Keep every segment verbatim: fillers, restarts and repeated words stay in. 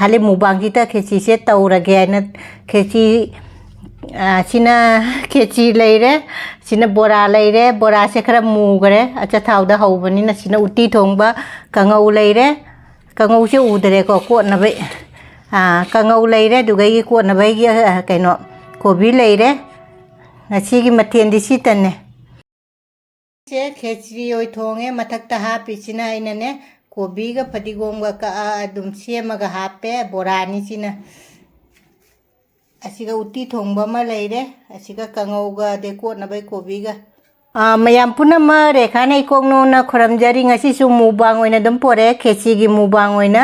ꯍꯥꯏꯗꯤ ꯃꯨꯛꯕꯥꯡꯁꯤꯗ ꯈꯦꯆꯤꯁꯦ ꯇꯧꯔꯒꯦ ꯍꯥꯏꯅ ꯈꯦꯆꯤ, ꯑ, ꯁꯤꯅ ꯈꯦꯆꯤ ꯂꯩꯔꯦ, ꯁꯤꯅ ꯕꯣꯔꯥ ꯂꯩꯔꯦ꯫ ꯕꯣꯔꯥꯁꯦ ꯈꯔ ꯃꯨꯈꯔꯦ, ꯑꯆꯥꯊꯥꯎꯗ ꯍꯧꯕꯅꯤꯅ꯫ ꯁꯤꯅ ꯎꯇꯤ ꯊꯣꯡꯕ, ꯀꯥꯡꯉꯧ ꯂꯩꯔꯦ꯫ ꯀꯥꯡꯉꯧꯁꯦ ꯎꯗꯔꯦꯀꯣ, ꯀꯣꯠꯅꯕ, ꯑ, ꯀꯥꯡꯉꯧ ꯂꯩꯔꯦ, ꯑꯗꯨꯒ ꯑꯩꯒꯤ ꯀꯣꯠꯅꯕꯒꯤ, ꯑ, ꯀꯩꯅꯣ, ꯀꯣꯕꯤ ꯂꯩꯔꯦ꯫ ꯉꯁꯤꯒꯤ ꯃꯊꯦꯜꯗꯤ ꯁꯤꯇꯅꯦ꯫ ꯁꯦ ꯈꯦꯆ꯭ꯔꯤ ꯑꯣꯏ ꯊꯣꯡꯉꯦ꯫ ꯃꯊꯛꯇ ꯍꯥꯞꯄꯤꯁꯤꯅ ꯑꯩꯅꯅꯦ, ꯀꯣꯕꯤꯒ ꯐꯗꯤꯒꯣꯝꯒ ꯀꯛꯑ ꯑꯗꯨꯝ ꯁꯦꯝꯃꯒ ꯍꯥꯞꯄꯦ꯫ ꯕꯣꯔꯥꯅꯤ ꯁꯤꯅ꯫ ꯑꯁꯤꯒ ꯎꯇꯤ ꯊꯣꯡꯕ ꯑꯃ ꯂꯩꯔꯦ꯫ ꯑꯁꯤꯒ ꯀꯥꯡꯉꯧꯒ ꯑꯗꯩ ꯀꯣꯠꯅꯕꯩ ꯀꯣꯕꯤꯒ꯫ ꯑꯥ, ꯃꯌꯥꯝ ꯄꯨꯝꯅꯃꯛ ꯔꯦꯈꯥꯅ ꯏꯀꯣꯛ ꯅꯣꯛꯅ ꯈꯨꯔꯨꯝꯖꯔꯤ꯫ ꯉꯁꯤꯁꯨ ꯃꯨꯛꯕꯥꯡ ꯑꯣꯏꯅ ꯑꯗꯨꯝ ꯄꯣꯔꯛꯑꯦ, ꯈꯦꯆꯤꯒꯤ ꯃꯨꯛꯕꯥꯡ ꯑꯣꯏꯅ꯫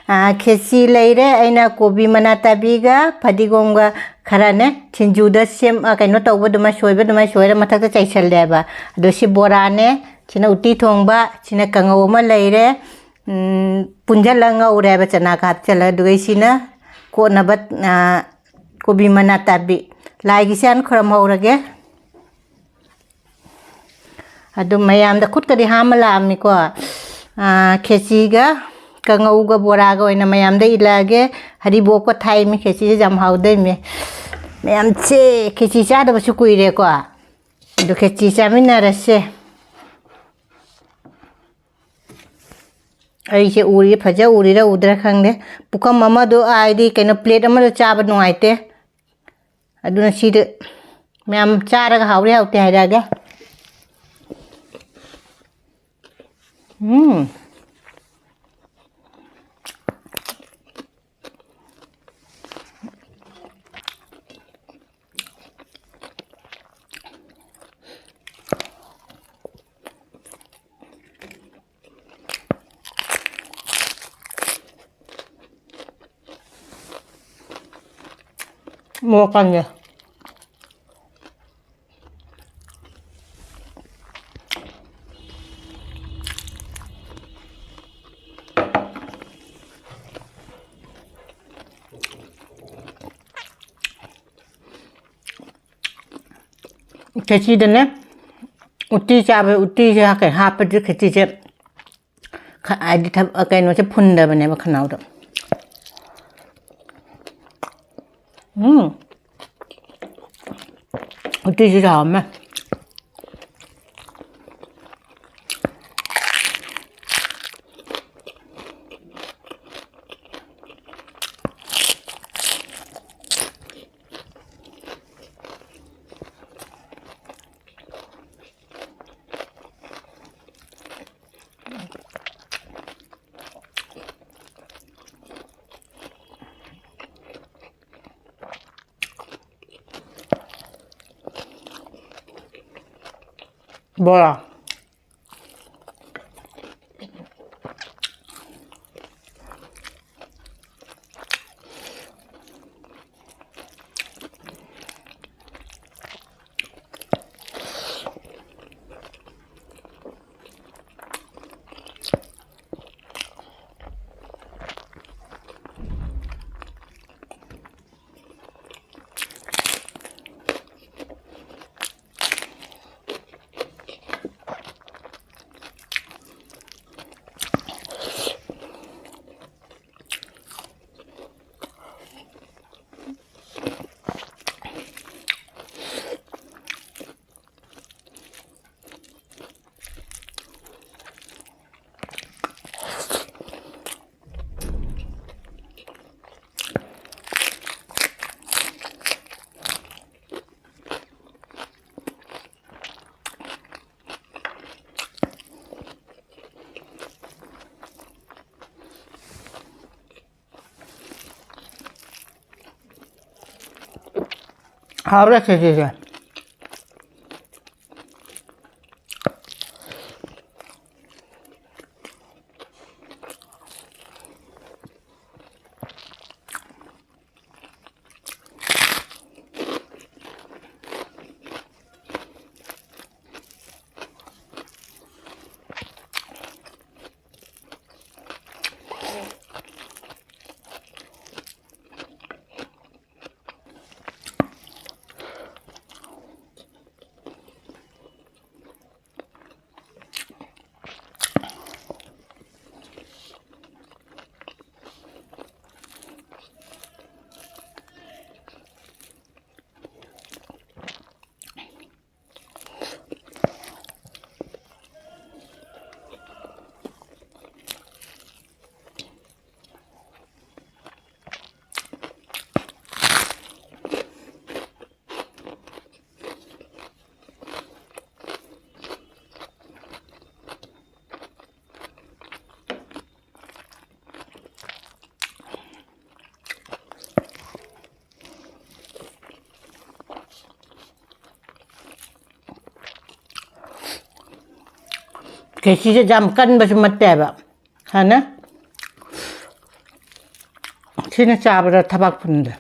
ꯑꯥ, ꯈꯦꯆꯤ ꯂꯩꯔꯦ, ꯑꯩꯅ ꯀꯣꯕꯤ ꯃꯅꯥ ꯇꯥꯕꯤꯒ ꯐꯗꯤꯒꯣꯝꯒ ꯈꯔꯅꯦ ꯁꯤꯡꯖꯨꯗ ꯁꯦꯝ-, ꯑ, ꯀꯩꯅꯣ ꯇꯧꯕ ꯑꯗꯨꯃꯥꯏꯅ ꯁꯣꯏꯕ ꯑꯗꯨꯃꯥꯏꯅ ꯁꯣꯏꯔ ꯃꯊꯛꯇ ꯆꯥꯏꯁꯜꯂꯦꯕ꯫ ꯑꯗꯣ ꯁꯤ ꯕꯣꯔꯥꯅꯦ, ꯁꯤꯅ ꯎꯇꯤ ꯊꯣꯡꯕ, ꯁꯤꯅ ꯀꯥꯡꯉꯧ ꯑꯃ ꯂꯩꯔꯦ꯫ ꯎꯝ, ꯄꯨꯟꯁꯤꯜꯂ ꯉꯧꯔꯦꯕ ꯆꯅꯥꯒ ꯍꯥꯞꯆꯜꯂꯒ꯫ ꯑꯗꯨꯒ ꯁꯤꯅ ꯀꯣꯠꯅꯕ, ꯑ, ꯀꯣꯕꯤ ꯃꯅꯥ ꯇꯥꯕꯤ꯫ ꯂꯥꯏꯒꯤꯁꯦ ꯍꯥꯟꯅ ꯈꯨꯔꯨꯝꯍꯧꯔꯒꯦ꯫ ꯑꯗꯨ ꯃꯌꯥꯝꯗ ꯈꯨꯠꯀꯗꯤ ꯍꯥꯝꯃ ꯂꯥꯛꯑꯝꯅꯤꯀꯣ꯫ ꯑꯥ, ꯈꯦꯆꯤꯒ ꯀꯥꯡꯉꯧꯒ ꯕꯣꯔꯥꯒ ꯑꯣꯏꯅ ꯃꯌꯥꯝꯗ ꯏꯜꯂꯛꯑꯒꯦ꯫ ꯍꯔꯤꯕꯣꯞꯀ ꯊꯥꯛꯏꯃꯤ, ꯈꯦꯆꯤꯁꯦ ꯌꯥꯝ ꯍꯥꯎꯗꯣꯏꯃꯤ꯫ ꯃꯌꯥꯝꯁꯦ ꯈꯦꯆꯤ ꯆꯥꯗꯕꯁꯨ ꯀꯨꯏꯔꯦꯀꯣ꯫ ꯑꯗꯨ ꯈꯦꯆꯤ ꯆꯥꯃꯤꯟꯅꯔꯁꯦ꯫ ꯑꯩꯁꯦ ꯎꯔꯤ, ꯐꯖ ꯎꯔꯤꯔꯥ ꯎꯗ꯭ꯔꯥ ꯈꯪꯗꯦ꯫ ꯄꯨꯈꯝ ꯑꯃꯗꯣ, ꯍꯥꯏꯗꯤ ꯀꯩꯅꯣ, ꯄ꯭ꯂꯦꯠ ꯑꯃꯗꯣ ꯆꯥꯕ ꯅꯨꯡꯉꯥꯏꯇꯦ꯫ ꯑꯗꯨꯅ ꯁꯤꯗ ꯃꯌꯥꯝ ꯆꯥꯔꯒ ꯍꯥꯎꯔꯦ ꯍꯥꯎꯇꯦ ꯍꯥꯏꯔꯛꯑꯒꯦ꯫ ꯎꯝ꯫ ꯃꯣꯔꯣꯛ ꯀꯟꯒꯦ꯫ ꯈꯦꯆꯤꯗꯅꯦ, ꯎꯇꯤ ꯆꯥꯕ, ꯎꯇꯤꯁꯦ ꯀꯩ ꯍꯥꯞꯄꯗꯤ ꯈꯦꯆꯤꯁꯦ ꯈ-, ꯍꯥꯏꯗꯤ ꯊ-, ꯀꯩꯅꯣꯁꯦ ꯐꯨꯟꯗꯕꯅꯦꯕ ꯈꯅꯥꯎꯗ꯫ ꯎꯝ꯫ ꯎꯇꯤꯁꯤꯁꯨ ꯍꯥꯎꯔꯝꯃꯦ꯫ ꯕꯣꯔꯥ꯫ ꯍꯥꯎꯔꯦ ꯈꯦꯆꯤꯁꯦ꯫ ꯈꯦꯆꯤꯁꯦ ꯌꯥꯝ ꯀꯟꯕꯁꯨ ꯅꯠꯇꯦꯕ꯫ ꯍꯥꯟꯅ ꯁꯤꯅ ꯆꯥꯕꯗ ꯊꯕꯥꯛ ꯐꯨꯟꯗꯦ꯫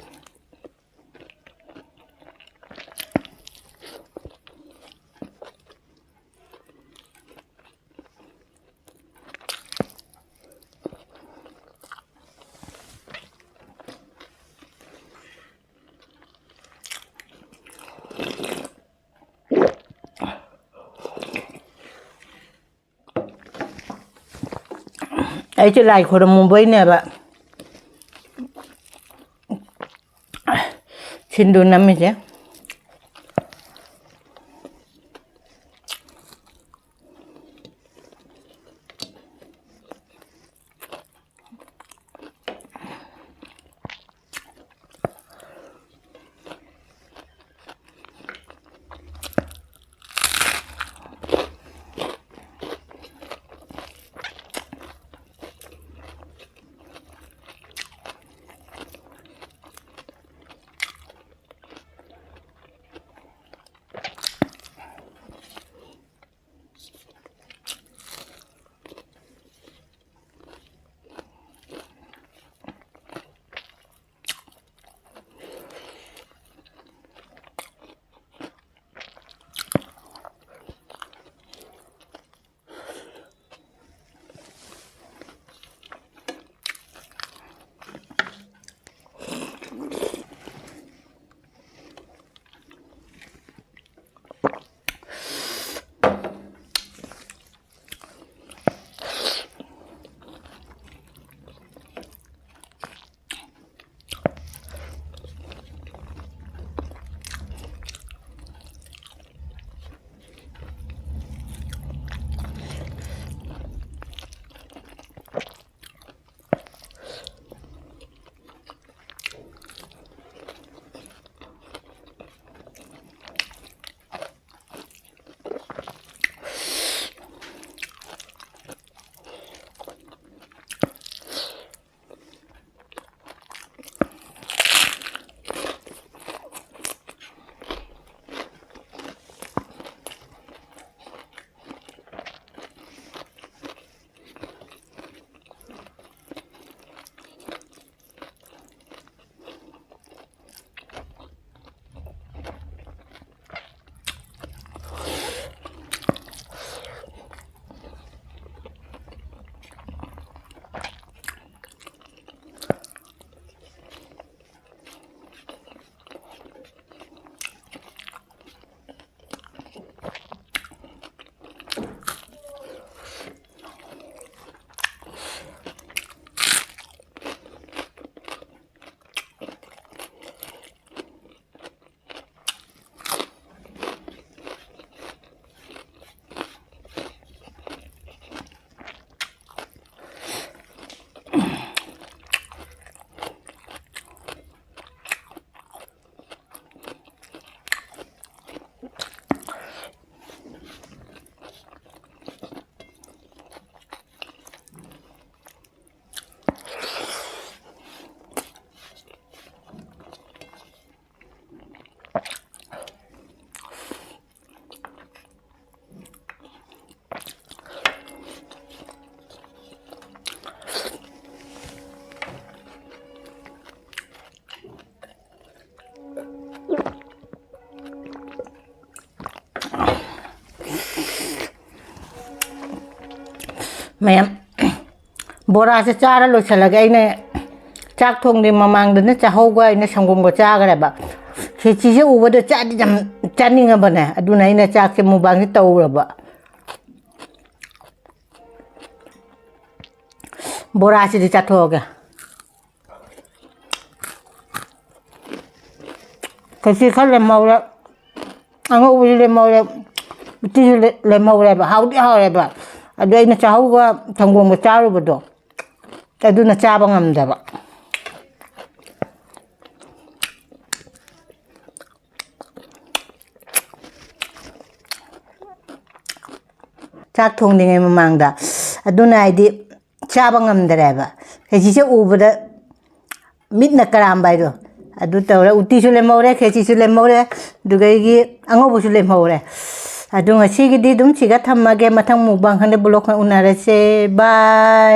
ꯑꯩꯁꯦ ꯂꯥꯏ ꯈꯣꯏꯔꯝꯃꯨꯕꯩꯅꯦꯕ ꯁꯤꯟꯗꯨ ꯅꯝꯃꯤꯁꯦ꯫ ꯃꯌꯥꯝ, ꯕꯣꯔꯥꯁꯦ ꯆꯥꯔ ꯂꯣꯏꯁꯤꯜꯂꯒꯦ꯫ ꯑꯩꯅ ꯆꯥꯛ ꯊꯣꯡꯗ꯭ꯔꯤ ꯃꯃꯥꯡꯗꯅ ꯆꯥꯍꯧꯒ ꯑꯩꯅ ꯁꯪꯒꯣꯝꯒ ꯆꯥꯈ꯭ꯔꯦꯕ꯫ ꯈꯦꯆꯤꯁꯦ ꯎꯕꯗ ꯆꯥꯗꯤ ꯌꯥꯝ ꯆꯥꯅꯤꯡꯉꯕꯅꯦ, ꯑꯗꯨꯅ ꯑꯩꯅ ꯆꯥꯛꯁꯦ ꯃꯨꯛꯕꯥꯡꯁꯦ ꯇꯧꯔꯕ꯫ ꯕꯣꯔꯥꯁꯤꯗꯤ ꯆꯥꯊꯣꯛꯑꯒꯦ꯫ ꯈꯦꯆꯤ ꯈꯔ ꯂꯦꯝꯍꯧꯔꯦ, ꯑꯉꯧꯕꯁꯨ ꯂꯦꯝꯍꯧꯔꯦ, ꯎꯇꯤꯁꯨ ꯂꯦ-, ꯂꯦꯝꯍꯧꯔꯦꯕ, ꯍꯥꯎꯗꯤ ꯍꯥꯎꯔꯦꯕ꯫ ꯑꯗꯨ ꯑꯩꯅ ꯆꯥꯍꯧꯒ ꯁꯪꯒꯣꯝꯒ ꯆꯥꯔꯨꯕꯗꯣ, ꯑꯗꯨꯅ ꯆꯥꯕ ꯉꯝꯗꯕ꯫ ꯆꯥꯛ ꯊꯣꯡꯗ꯭ꯔꯤꯉꯩ ꯃꯃꯥꯡꯗ꯫ ꯑꯗꯨꯅ ꯍꯥꯏꯗꯤ ꯆꯥꯕ ꯉꯝꯗ꯭ꯔꯦꯕ꯫ ꯈꯦꯆꯤꯁꯦ ꯎꯕꯗ ꯃꯤꯠꯅ ꯀꯔꯥꯝꯕ ꯍꯥꯏꯗꯣ ꯑꯗꯨ ꯇꯧꯔꯦ꯫ ꯎꯇꯤꯁꯨ ꯂꯦꯝꯍꯧꯔꯦ, ꯈꯦꯆꯤꯁꯨ ꯂꯦꯝꯍꯧꯔꯦ, ꯑꯗꯨꯗꯒꯤ ꯑꯉꯧꯕꯁꯨ ꯂꯦꯝꯍꯧꯔꯦ꯫ ꯑꯗꯨ ꯉꯁꯤꯒꯤꯗꯤ ꯑꯗꯨꯝ ꯁꯤꯒ ꯊꯝꯃꯒꯦ꯫ ꯃꯊꯪ ꯃꯨꯛꯕꯥꯡ ꯈꯪꯗꯦ, ꯕ꯭ꯂꯣꯛ ꯈꯪꯗꯦ ꯎꯅꯔꯁꯦ꯫ ꯕꯥꯏ꯫